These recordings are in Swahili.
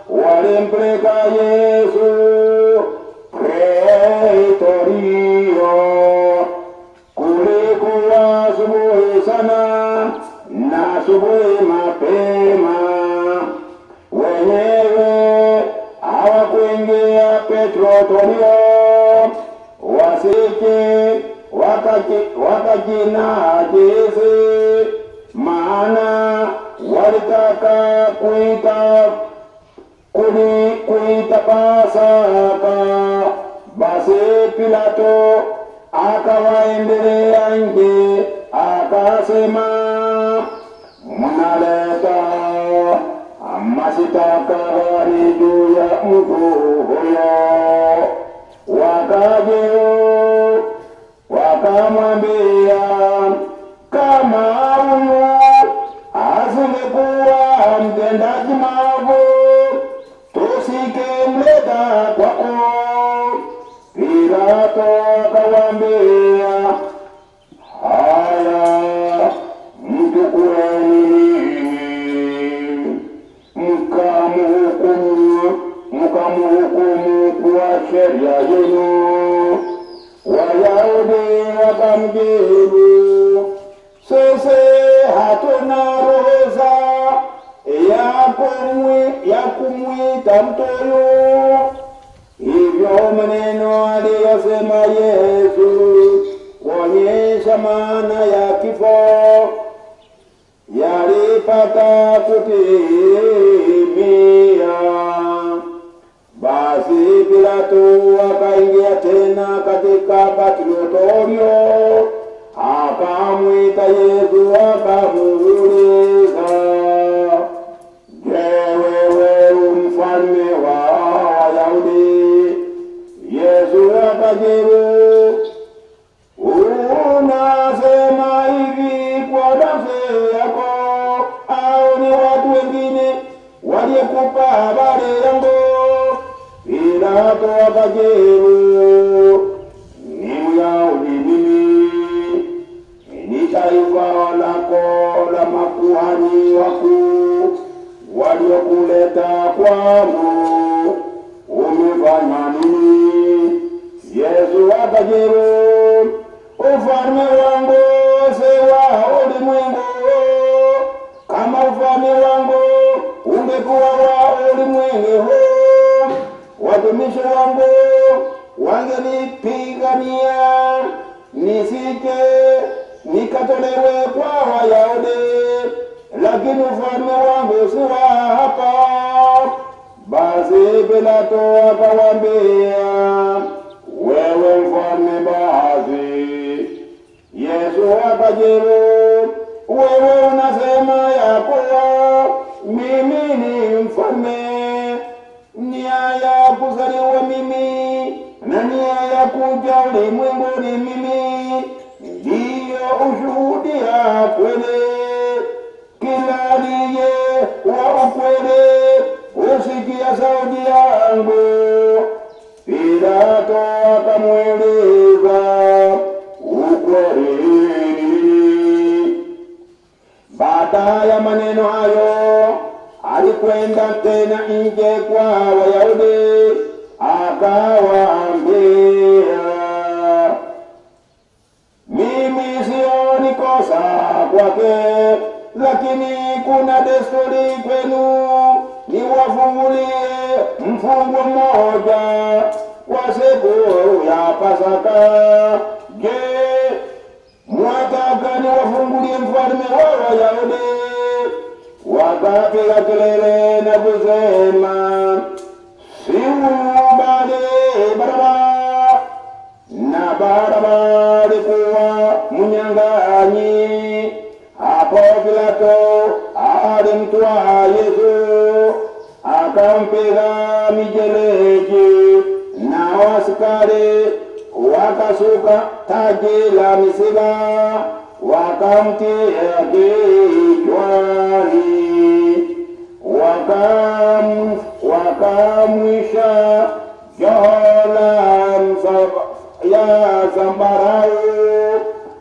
Walimpeleka Yesu Pretorio. Kulikuwa asubuhi sana na asubuhi mapema, wenyewe hawakuingia Pretorio, wasije wakajinajisi, maana walitaka kuita Pasaka. Basi Pilato akawaendelea nje, akasema, mnaleta mashtaka gani juu ya mtu huyo? Wakajibu wakamwambia, kama huyu asingekuwa mtendaji maovu, tusingemleta kwako. Pilato akawaambia, haya, mchukueni ninyi mkamhukumu kwa sheria yenu. Wayahudi wakamjibu, sisi hatuna ruhusa ya kumwita mtu huyu. Hivyo maneno aliyosema Yesu kuonyesha maana ya kifo yalipata kutimia. Basi Pilato akaingia tena katika Pretorio, akamwita Yesu akamuuliza, je, wewe mfalme wa Wayahudi? Yesu akajibu, unasema hivi kwa nafsi yako, au ni watu wengine waliokupa habari yangu? Pilato akajibu, ni Myahudi mimi? Ni taifa lako la makuhani wakuu waliokuleta kwangu, umefanya nini? Yesu akajibu, ufalme wangu si wa ulimwengu. Kama ufalme wangu ungekuwa wa ulimwengu huu, watumishi wangu wangenipigania nisije nikatolewe kwa Wayahudi, lakini ufalme wangu si wa hapa. Basi Pilato akawaambia, wewe mfalme basi? Yesu akajibu, wewe unasema ya kuwa mimi ni mfalme. Nia ya kuzaliwa mimi na nia ya kuja ulimwenguni mimi ndiyo ushuhudia kweli. Kila aliye wa ukweli husikia sauti yangu. Pilato akamweleza, ukweli ni nini? Baada ya maneno hayo alikwenda tena nje kwa Wayahudi, akawaambia, mimi sioni kosa kwake, lakini kuna desturi kwenu niwafungulie mfungwa mmoja kwa siku ya Pasaka. Je, mwataka niwafungulie mfalme wa Wayahudi? Wakapiga kelele na kusema, si huyu bali Baraba. Na Baraba alikuwa mnyang'anyi. Hapo Pilato alimtwaa Yesu akampiga mijeledi, na askari wakasuka taji la misiba wakamtia kichwani, wakamwisha joho ya zambarau,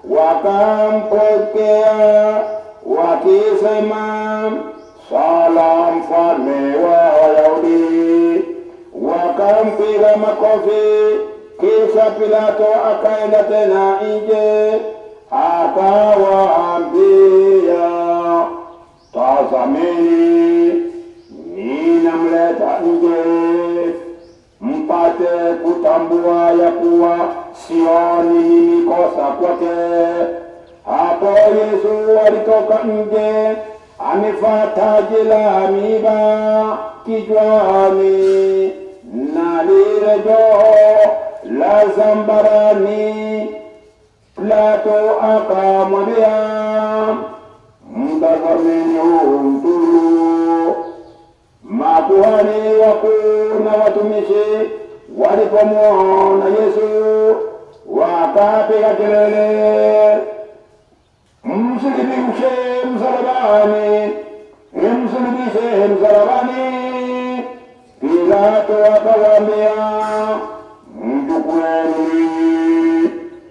wakampokea wakisema, Salamu mfalme wa Wakapiga makofi. Kisha Pilato akaenda tena nje, akawaambia, tazameni, ninamleta nje mpate kutambua ya kuwa sioni mimi kosa kwake. Hapo Yesu alitoka nje, amevaa taji la miiba kichwani na lile joho la zambarani. Pilato akamwambia, mtazameni huyu mtu. Makuhani wakuu na watumishi walipomuona Yesu wakapiga kelele, msulubishe msalabani, msulubishe msalabani. Pilato akawaambia, mchukueni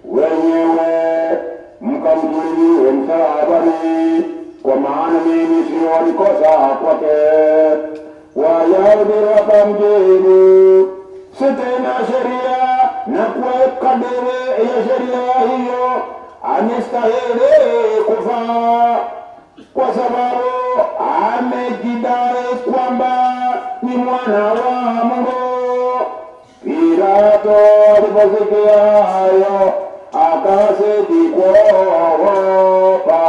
wenyewe mkamsulubishe msalabani, kwa maana mimi sioni kosa kwake. Wayahudi wakamjibu, si tena sheria na kwa kadiri ya sheria hiyo amestahili kufa, kwa sababu amejidai kwamba ni mwana wa Mungu. Pilato aliposikia hayo akazidi kuogopa.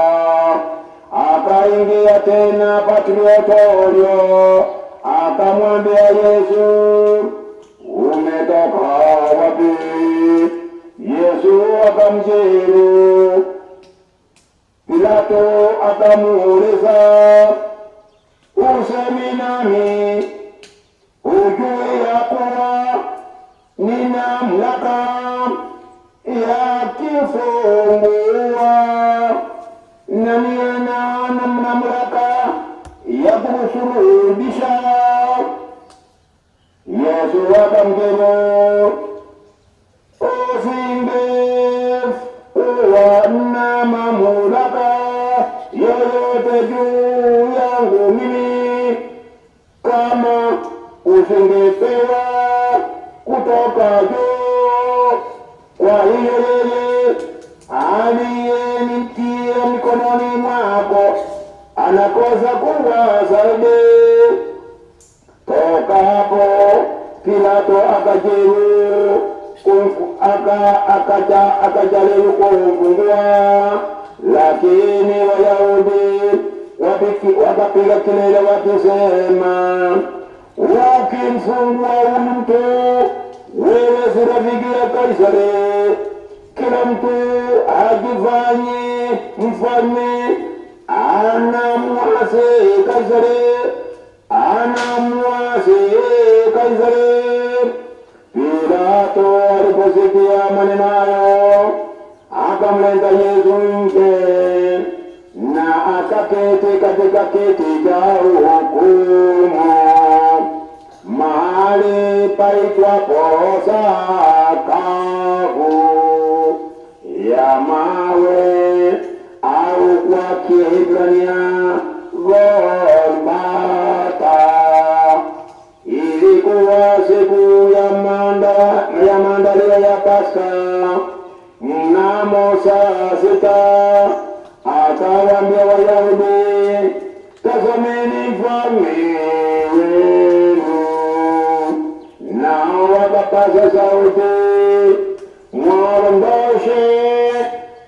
Akaingia tena Pretorio, akamwambia Yesu, umetoka wapi? Yesu akamjibu. Pilato akamuuliza, usemi nami? Hujui ya kuwa nina mamlaka ya kifungua na nina mamlaka ya kusulubisha? Yesu akamjibu, usingekuwa na mamlaka yoyote juu yangu mimi kama usingepewa kutoka juu. Kwa hiyo yeye aliyenitia mikononi mwako anakosa kuwa zaidi. Toka hapo Pilato akajaribu kumfungua, lakini Wayahudi wakapiga kelele wakisema, ukimfungua huyu mtu, wewe si rafiki ya Kaisari. Kila mtu ajifanye mfalme, anamwasi Kaisari, anamwasi Kaisari. Pilato aliposikia maneno hayo akamleta Yesu nje na akaketi katika kiti cha hukumu mahali paitwapo sakafu ya mawe, au kwa Kiebrania Golgotha. Ilikuwa siku ya maandalio ya Pasaka. Mnamo saa 6 akawaambia Wayahudi, tazameni mfalme wenu. Nao wakapaza sauti, mwondoshe,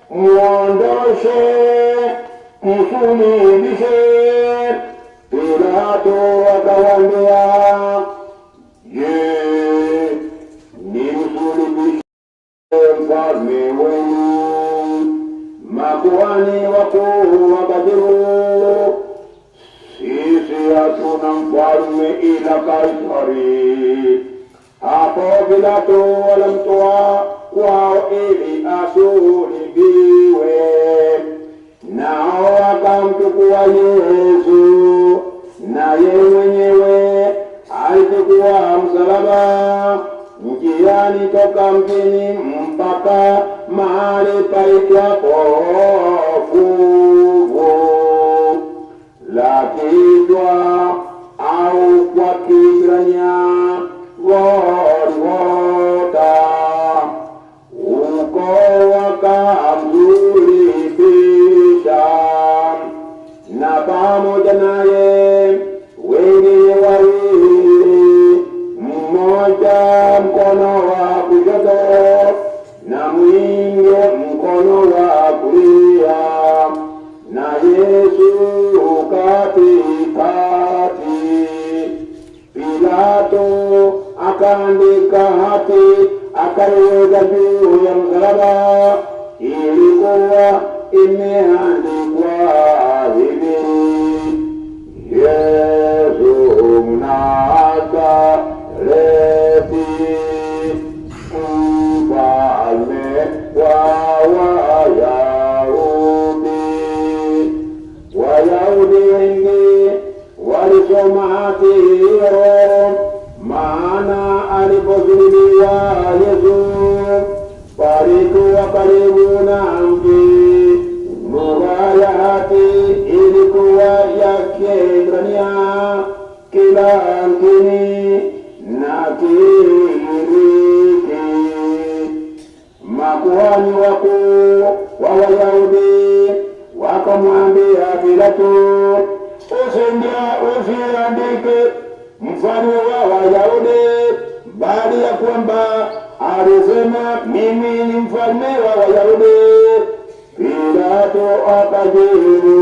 mwondoshe, msulubishe. Pilato akawaambia, je, nimsulubishe mfalme wenu? Makuhani wakuu wakajibu, sisi hatuna mfalme ila Kaisari. Hapo Pilato alimtoa kwao ili asulubiwe. Nao wakamchukua Yesu, naye mwenyewe alichukua msalaba njiani toka mjini mpaka mahali paitwapo Fuvu la Kichwa, au kwa Kiebrania Golgotha. Pilato akaandika hati, akaiweka juu ya msalaba. Ilikuwa imeandikwa hivi: Yesu Mnazareti, mfalme wa Wayahudi. Wayahudi wengi walisoma hati hiyo, maana aliposulubiwa Yesu palikuwa karibu na mji. Lugha ya hati ilikuwa ya Kiebrania, Kilatini na Kigiriki. Makuhani wakuu wa Wayahudi wakamwambia Pilato, usiandike mfalme wa Wayahudi, bali ya kwamba alisema mimi ni mfalme wa Wayahudi. Pilato akajibu,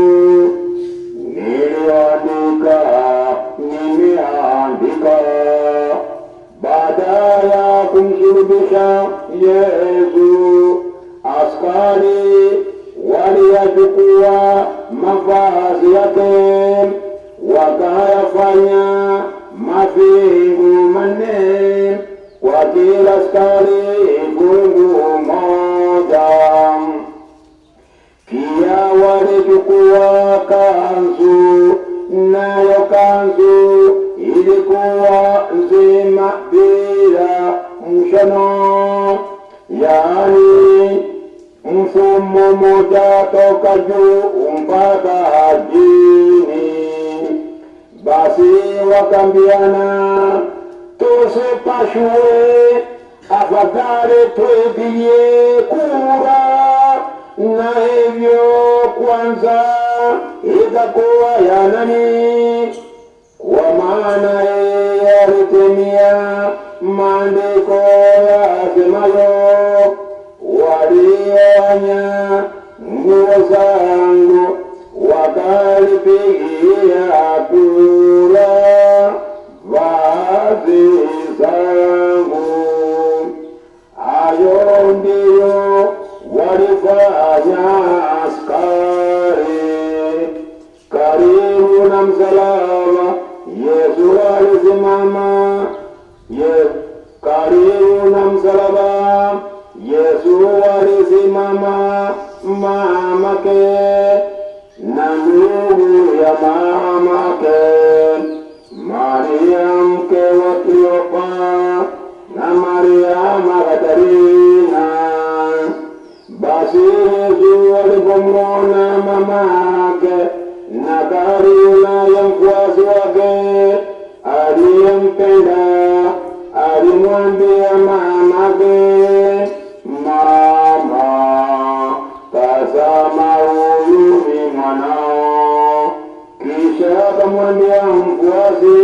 niliandika, nimeandika. Baada ya kumsulubisha Yesu, askari waliyachukua mavazi yake, wakayafanya mafungu manne, kwa kila askari fungu moja. Pia walichukua kanzu, nayo kanzu ilikuwa nzima bila mshono, yaani mfumo mmoja toka juu mpaka chini. Basi wakambiana, tusipashue, afadhali tuipigie kura, na hivyo kwanza itakuwa ya nani? Kwa maana yalitimia maandiko yasemayo, walionya nguo zangu wakalipigia kura vazi zangu. Hayo ndiyo walifanya askari. Karibu na msalaba Yesu alisimama. Karibu na msalaba Yesu alisimama, mamake na ndugu ya mamake, Maria mke wa Kleopa na Maria Magdalena. Basi Yesu alipomwona mamake na karibu naye mfuasi wake aliyempenda, alimwambia mamake, mama, tazama huyu ni mwanao. Kisha akamwambia mfuasi,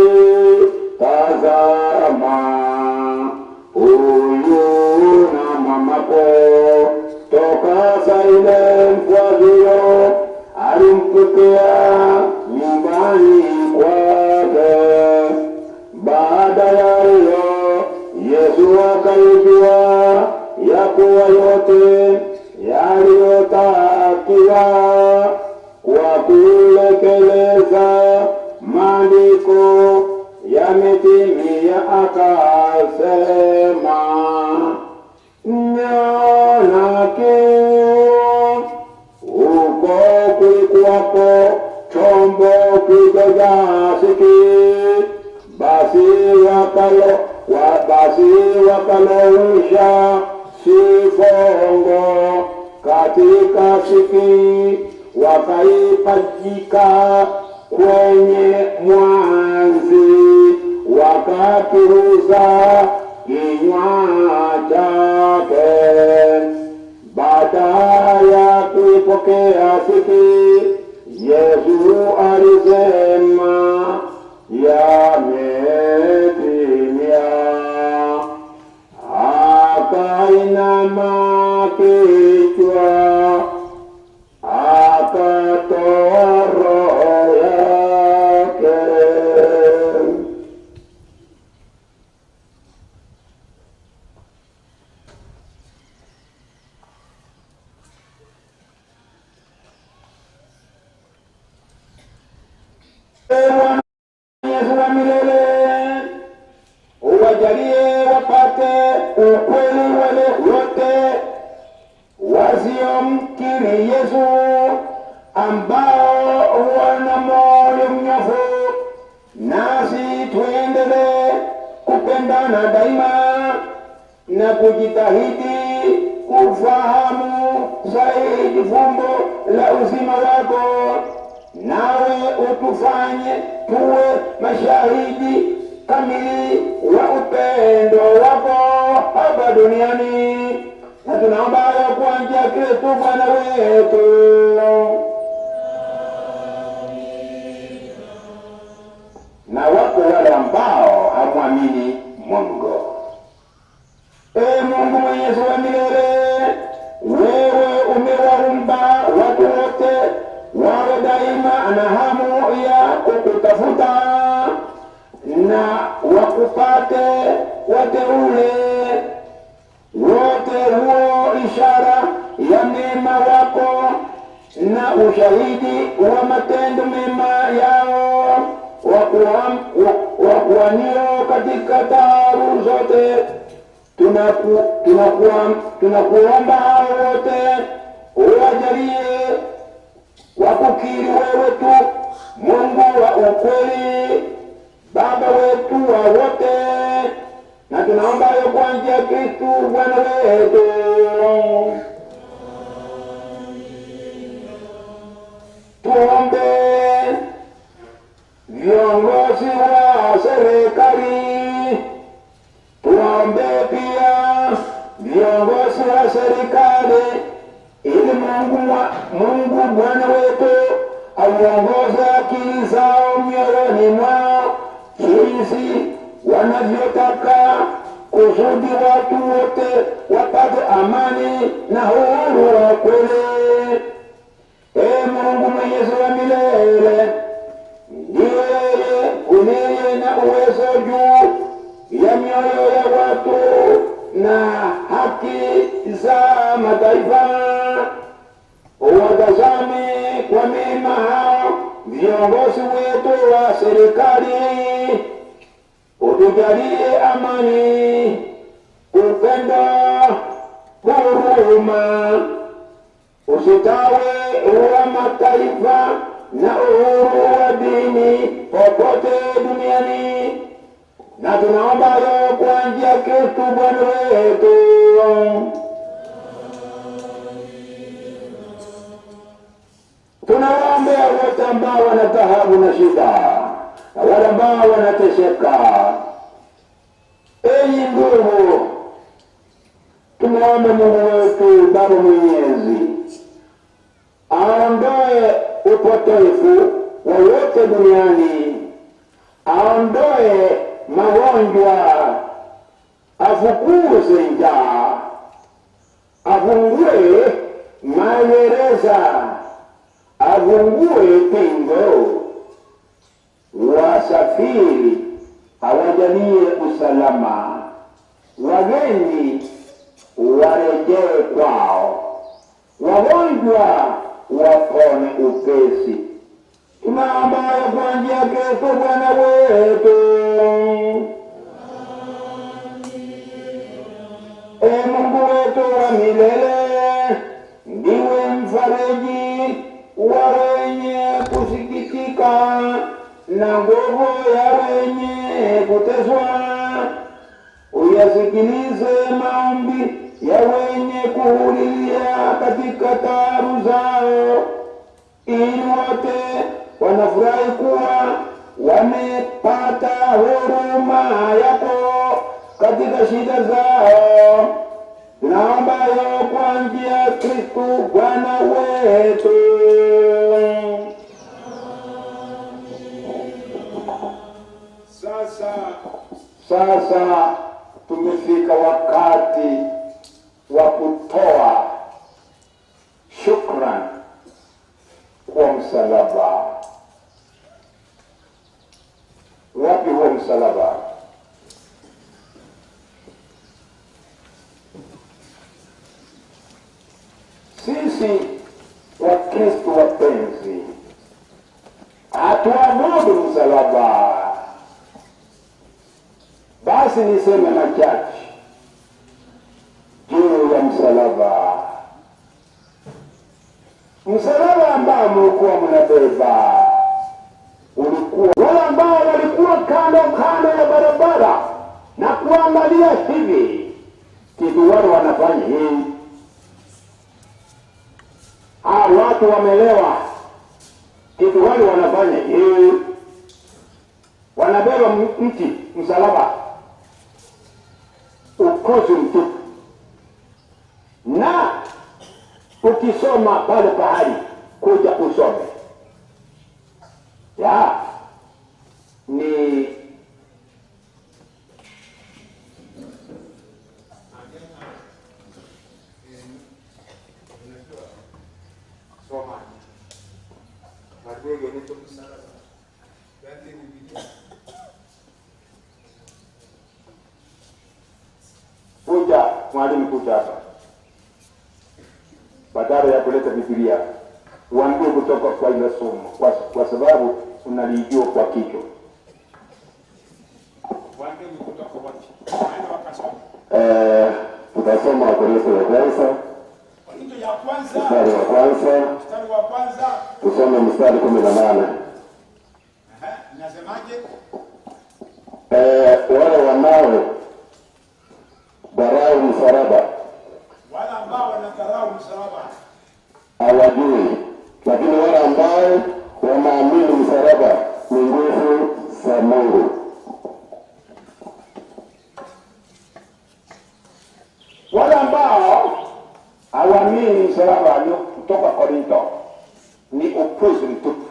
tazama huyu na mamako. Toka saa ile mfuasi huyo alimpokea nyumbani kwake. Baada ya hiyo Yesu akaijua ya kuwa yote yaliyotakiwa kwa kulekeleza maandiko yametimia, akasema, naona kiu. Huko kulikuwako chombo kilichojaa siki, basi wakalowisha sifongo katika siki, wakaipachika kwenye mwanzi, wakakiruza kinywa chake. Baada ya kuipokea siki, Yesu alisema, yametimia. Akainama kichwa, akatoa roho yake. kupendana daima na kujitahidi kufahamu zaidi fumbo la uzima wako, nawe utufanye tuwe mashahidi kamili wa upendo wako hapa duniani. Na tunaomba hayo kwa njia ya Kristo Bwana wetu. Na wako wale ambao hamwamini Mungu. Ee Mungu Mwenyezi wa milele, wewe umewaumba watu wote wawe daima na hamu ya kukutafuta na wakupate wateule wote, huo ishara ya mema wako na ushahidi wa matendo mema yao wakuanio katika taabu zote. Tunakuomba hao wote uwajalie wakukiri wewe tu Mungu wa ukweli, Baba wetu wa wote, na tunaomba hayo kwa njia ya Kristo Bwana wetu. Tuombe viongozi wa serikali. Tuombe pia viongozi wa serikali ili Mungu Bwana wetu auongoze akili zao mioyoni mwao jinsi wanavyotaka, kusudi watu wote wapate amani na uhuru wa kweli. Ee Mungu Mwenyezi wa milele, ndiye uliye na uwezo juu ya mioyo ya watu na haki za mataifa, uwatazame kwa mema hao viongozi wetu wa serikali, utujalie amani, upendo, huruma, usitawi wa mataifa na uhuru wa dini popote duniani. Na tunaomba hayo kwa njia ya Kristo Bwana wetu. Tunawaombea wote ambao wana taabu na shida na wale ambao wanateseka. Enyi ndugu, tunaomba Mungu wetu Baba Mwenyezi aondoe upotevu wowote duniani, aondoe magonjwa, afukuze njaa, afungue magereza, afungue pingo, wasafiri awajalie usalama, wageni warejee kwao, wagonjwa wapone upesi. Tunaomba kwa njia ya Kristo Bwana wetu. Ee Mungu wetu wa milele, ndiwe mfariji wa wenye kusikitika na nguvu ya wenye kuteswa. Uyasikilize maombi ya wenye kuhulia katika taabu zao, ili wote wanafurahi kuwa wamepata huruma yako katika shida zao. Tunaomba hayo kwa njia ya Kristo Bwana wetu. Sasa tumefika wakati wa kutoa shukrani kwa msalaba. Wapi huo msalaba? Sisi Wakristo wapenzi, hatuabudu msalaba. Basi niseme machache juu ya msalaba. Msalaba ambao mlikuwa mnabeba ulikuwa wale ambao walikuwa kando kando ya barabara na Ukiangalia hivi kitu wale wanafanya hii, hao watu wamelewa, kitu wale wanafanya hii, wanabeba mti msalaba, ukozi mtupu. Na ukisoma pale pahali, kuja usome ya ni kuja mwalimu, kuja hapa, badala ya kuleta Biblia uambie kutoka kwa ile somo, kwa sababu unalijua kwa kichwa. Tutasoma Wakorintho wa kwanza mstari wa kwanza, tusome mstari 18. Inasemaje? Wale wanao dharau msalaba, wale ambao wanadharau msalaba hawajui, lakini wale ambao wanaamini msalaba ni nguvu za Mungu. Wale ambao hawaamini msalaba ni kutoka Korinto ni upuzi mtupu.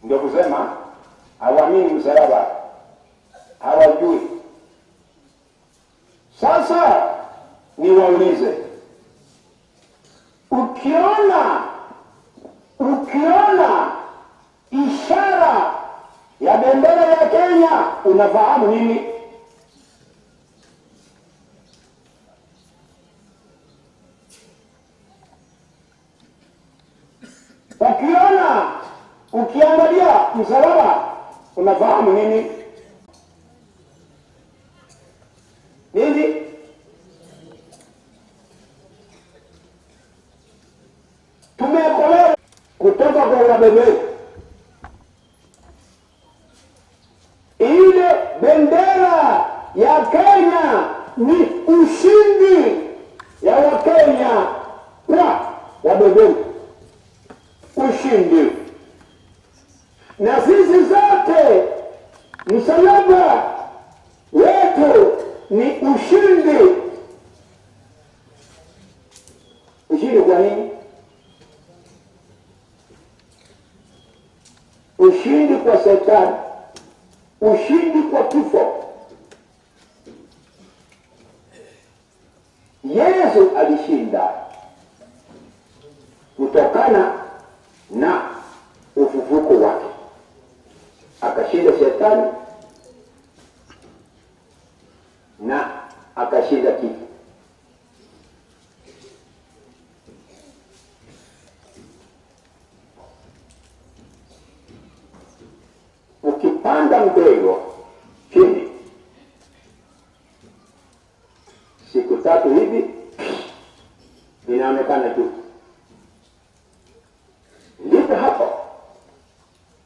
Ndio kusema hawaamini msalaba, hawajui. Sasa niwaulize, ukiona ishara ya bendera ya Kenya unafahamu nini? Ukiona, ukiangalia msalaba unafahamu nini? Nini? Tumeokolewa kutoka kwa wabebe. Ile bendera ya Kenya ni ushindi ya Wakenya kwa wabebe. Ushindi. Na sisi zote msalaba wetu ni ushindi. Ushindi kwa nini? Ushindi kwa Shetani, ushindi kwa kifo. Yesu alishinda kutokana na ufufuko wake, akashinda Shetani na akashinda kifo. Ukipanda mbegu chini, siku tatu hivi inaonekana juu. Ndipo hapo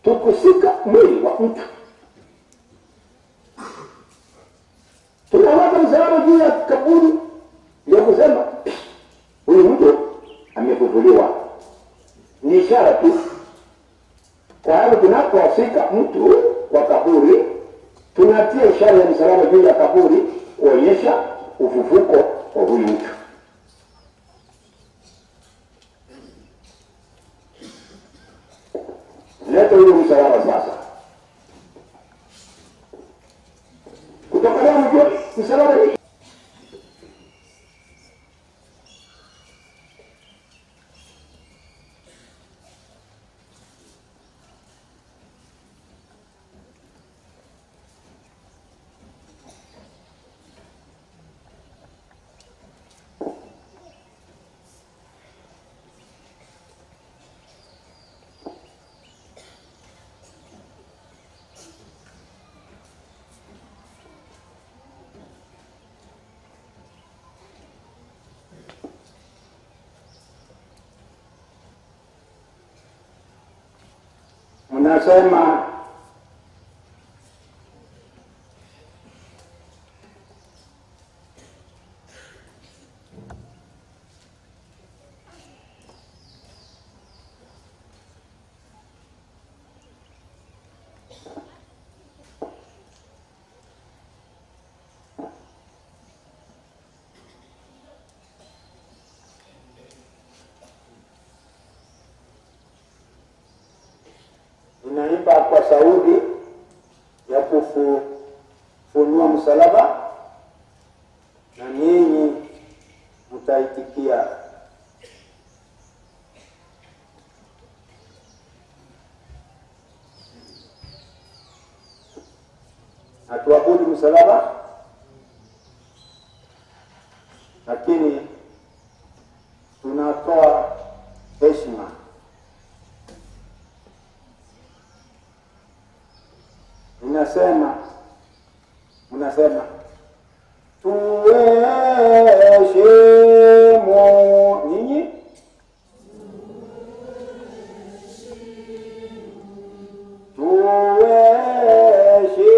tukusika mwili wa mtu, tunaweka msalaba juu ya kaburi ya kusema huyu mtu amefufuliwa. Ni ishara tu. Kwa hiyo tunapofika mtu kwa kaburi, tunatia ishara ya msalaba juu ya kaburi kuonyesha ufufuko wa huyu mtu. Leta huyu msalaba sasa. Kutoka leo mjue msalaba ni Mnasema Tunaimba kwa sauti ya kufunua msalaba na ninyi mtaitikia. Hatuabudu msalaba, lakini tunatoa heshima. Ninasema, mnasema tuheshimu ninyi,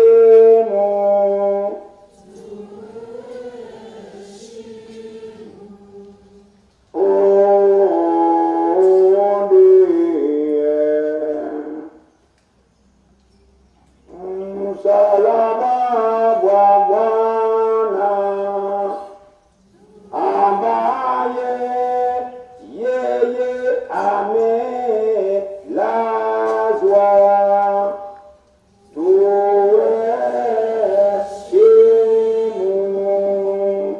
tuheshimu msalaba wa Bwana ambaye yeye amelazwa, tuheshimu.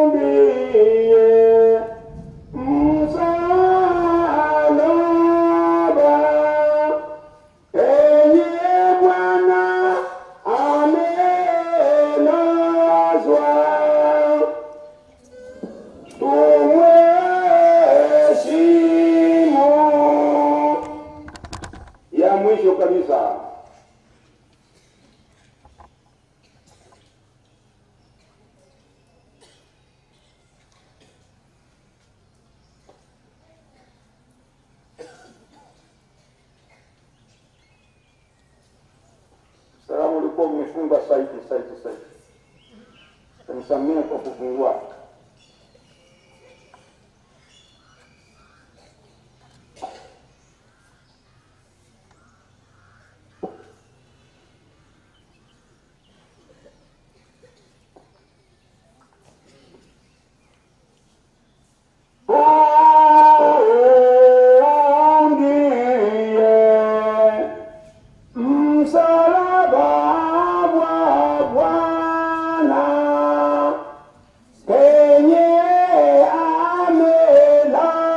Ndiye msalaba penye Bwana amelazwa, tumheshimu. Ya mwisho kabisa, salamu ulikuwa umefunga saidi saidi saidi, nisamehe kwa kufungua. Ndiye msalaba wa Bwana penye amelazwa,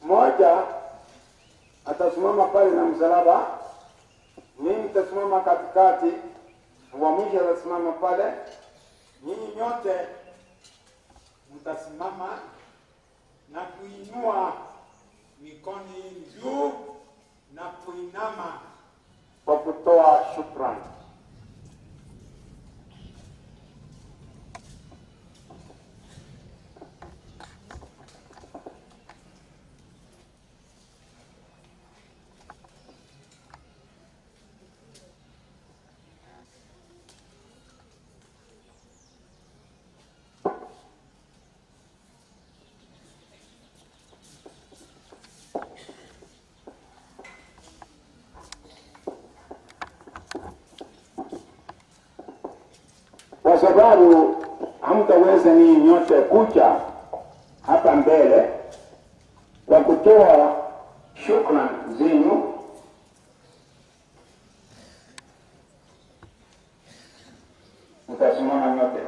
Mmoja atasimama pale na msalaba, mimi nitasimama katikati, wa mwisho atasimama pale, Nyinyi nyote mtasimama na kuinua mikono yenu juu na kuinama kwa kutoa shukrani. Kwa sababu hamtaweza ninyi nyote kuja hapa mbele kwa kutoa shukrani zenu, mtasimama nyote.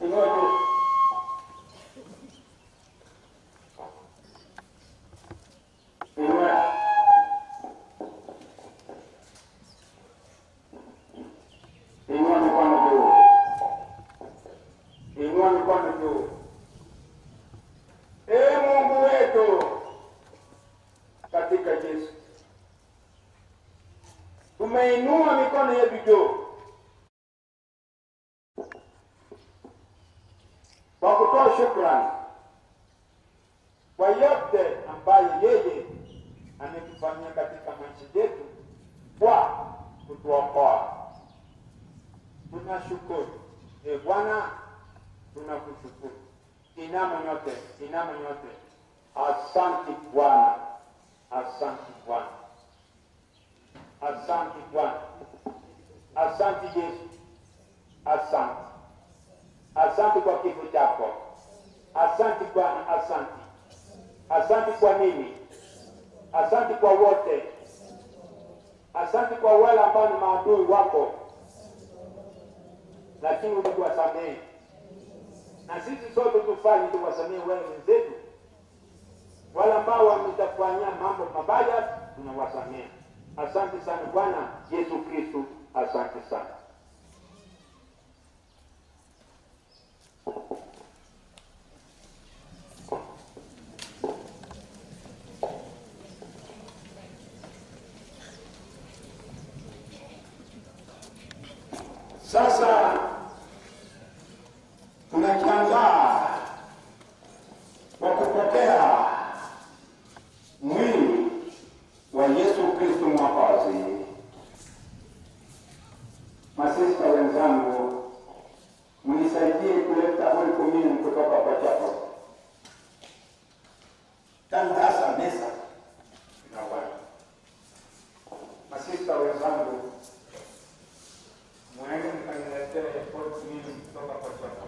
Inua juu. katika Yesu. Tumeinua mikono yetu juu kwa kutoa shukrani kwa yote ambayo yeye ametufanyia katika maisha yetu kwa kutuokoa. Tunashukuru. E Bwana, tunakushukuru. Inama nyote, inama nyote. Asante Bwana. Asante Bwana. Asante Bwana. Asante Yesu. Asante. Asante kwa kifo chako. Asante Bwana, asante. Asante kwa mimi. Asante kwa wote. Asante kwa wale ambao ni maadui wako, lakini ulikuwasamehe. Na sisi sote tufanye tuwasamehe wale wenzetu, wale ambao wametufanyia mambo mabaya, tunawasamehe. Asante sana Bwana Yesu Kristo, asante sana. Sasa tunajiandaa kwa kupokea mwili wa Yesu Kristo Mwokozi. Masista wenzangu, mnisaidie kuleta Holy Communion kutoka kwa chapel. Tandaza meza na watu. Masista wenzangu, mwende mkaniletee Holy Communion kutoka kwa chapel.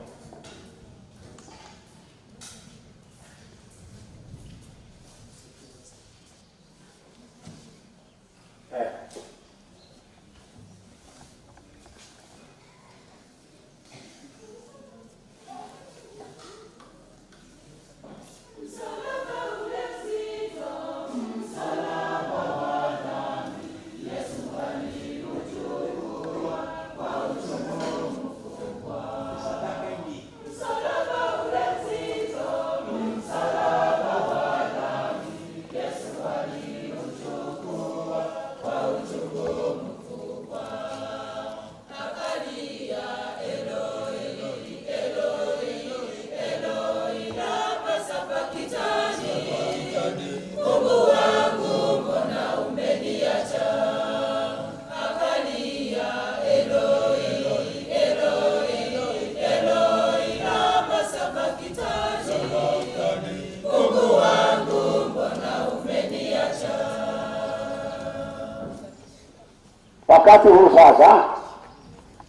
Wakati huu sasa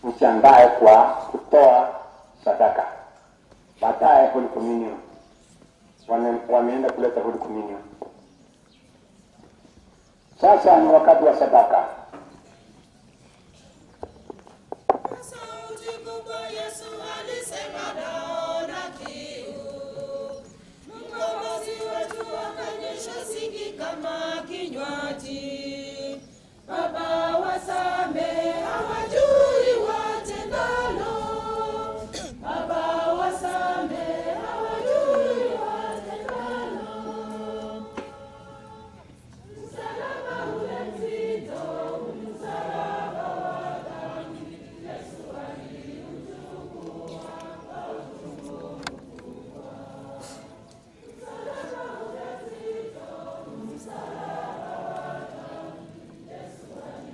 mchangae kwa kutoa sadaka. Baadaye Holy Communion. Wameenda kuleta Holy Communion. Sasa ni wakati wa sadaka. Sauti kubwa Yesu alisema naona kiu. Mkombozi wetu akanyesha siki kama kinywaji. Baba wasamehe hawajui watendalo. Baba wasamehe hawajui watendalo. Msalaba ule mzito, msalaba wa dhambi, Yesu aliuchukua kwa uchungu mkubwa. Msalaba ule mzito, msalaba wa dhambi, Yesu aliuchukua.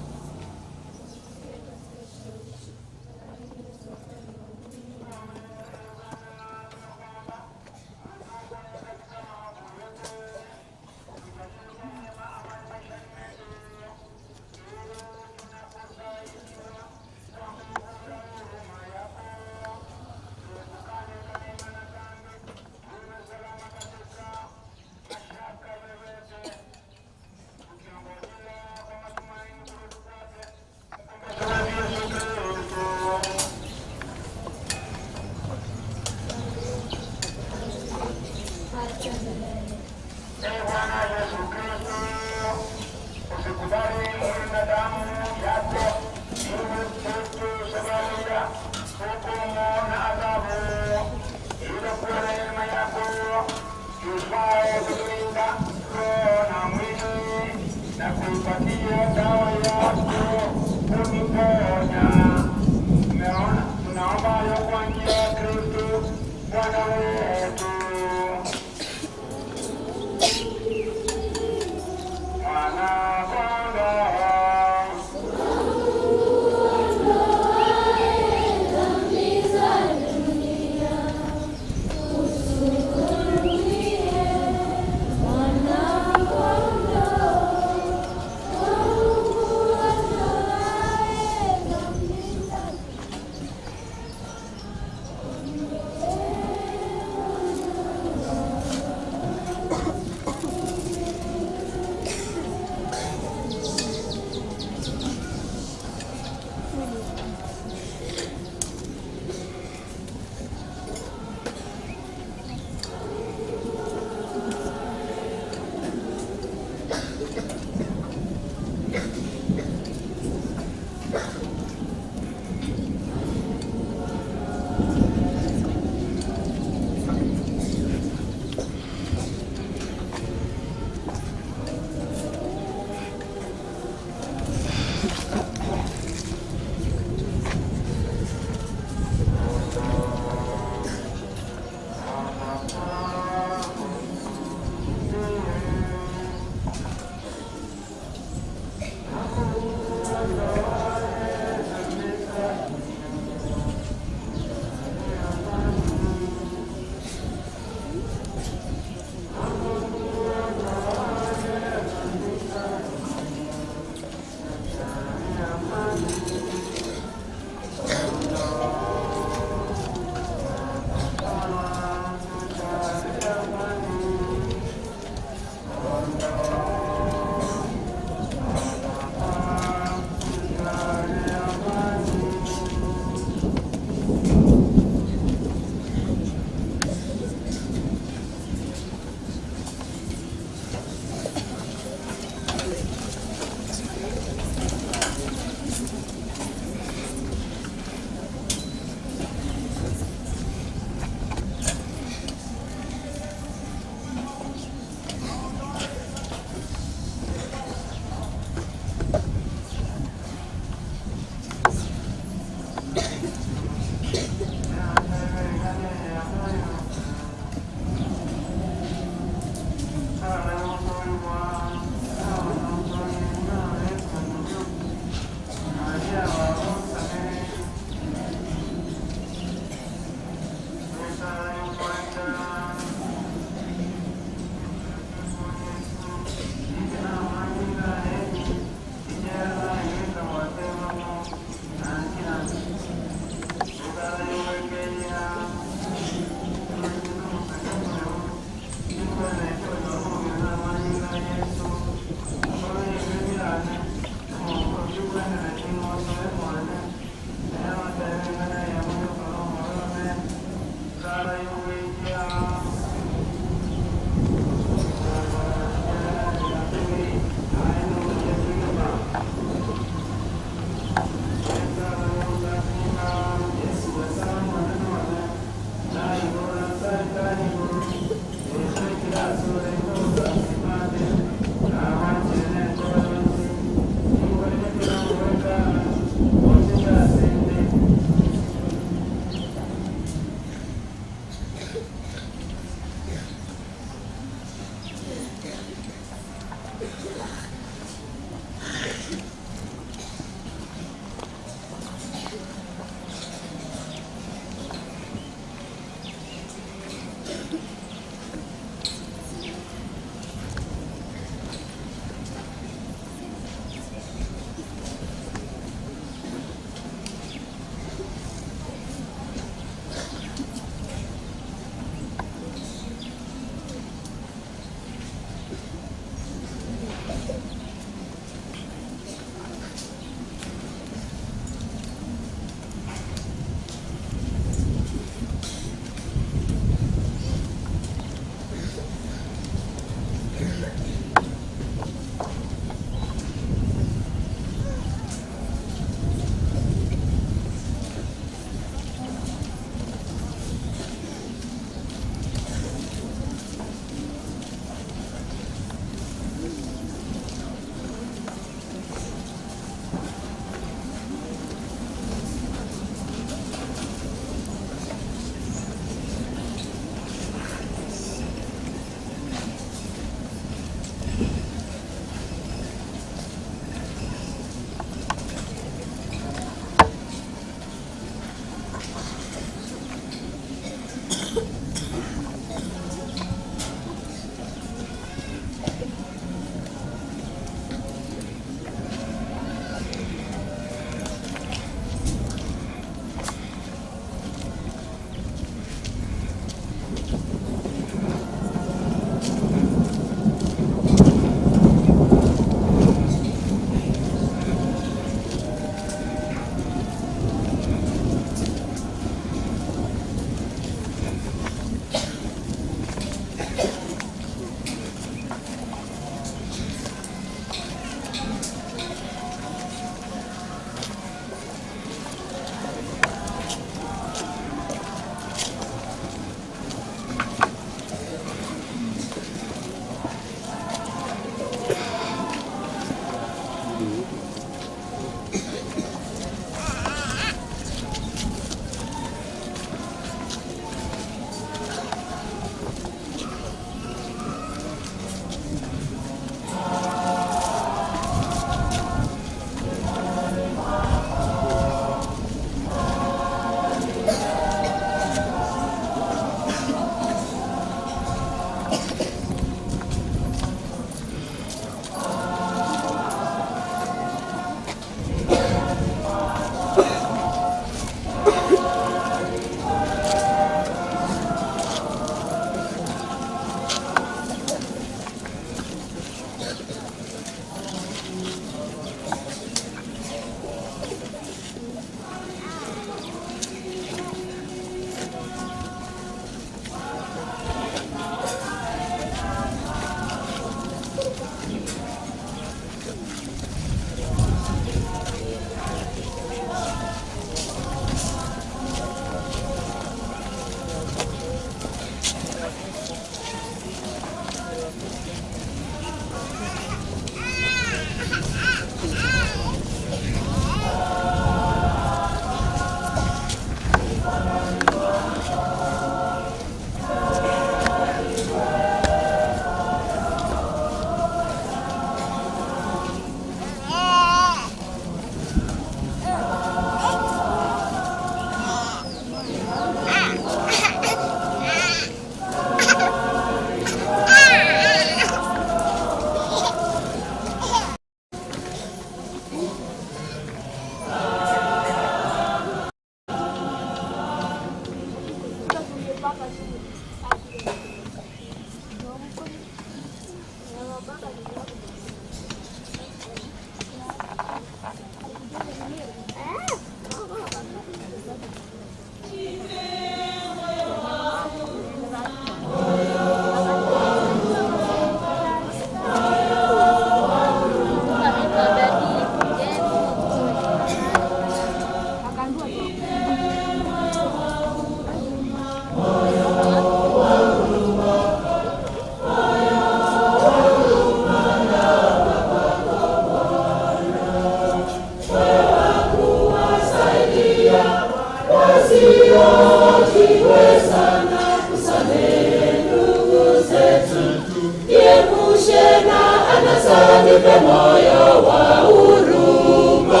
nipe moyo wa huruma,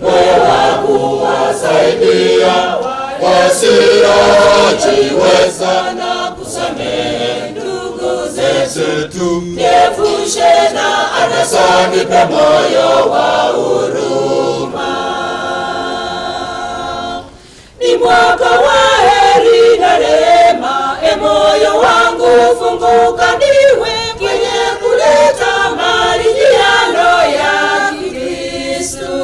moyo wa kuwasaidia wasiojiweza na kusamehe ndugu zetu. Niepushe na anasa, nipe moyo wa huruma. Ni mwaka wa heri na rehema, e moyo wangu funguka, niwe mwenye kuleta maridhiano ya Kikristo.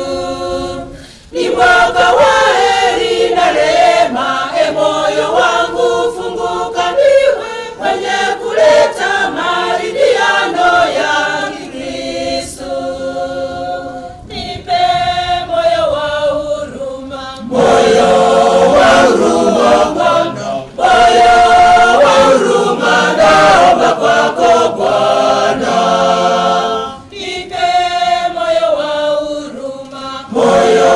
Ni mwaka wa heri na rehema, e moyo wangu funguka, niwe mwenye kuleta maridhiano ya Kikristo. Nipe moyo wa huruma, moyo wa huruma Bwana, moyo wa huruma naomba kwako Bwana. Nipe moyo wa huruma, moyo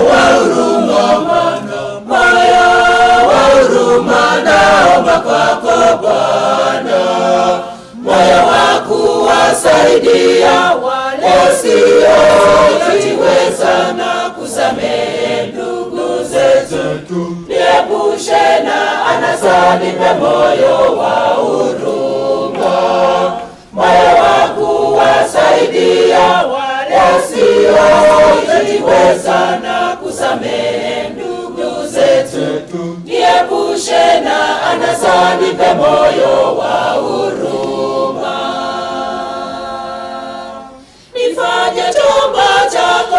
wa huruma Bwana, moyo wa huruma naomba kwako Bwana, moyo wa kuwasaidia wale wasiojiweza na kusamehe ndugu zetu. Niepushe na anasa, nipe moyo wa huruma, moyo wa kuwasaidia wale wasiojiweza na kusamehe ndugu zetu. Niepushe na anasa, nipe moyo wa huruma. Nifanye chombo chako.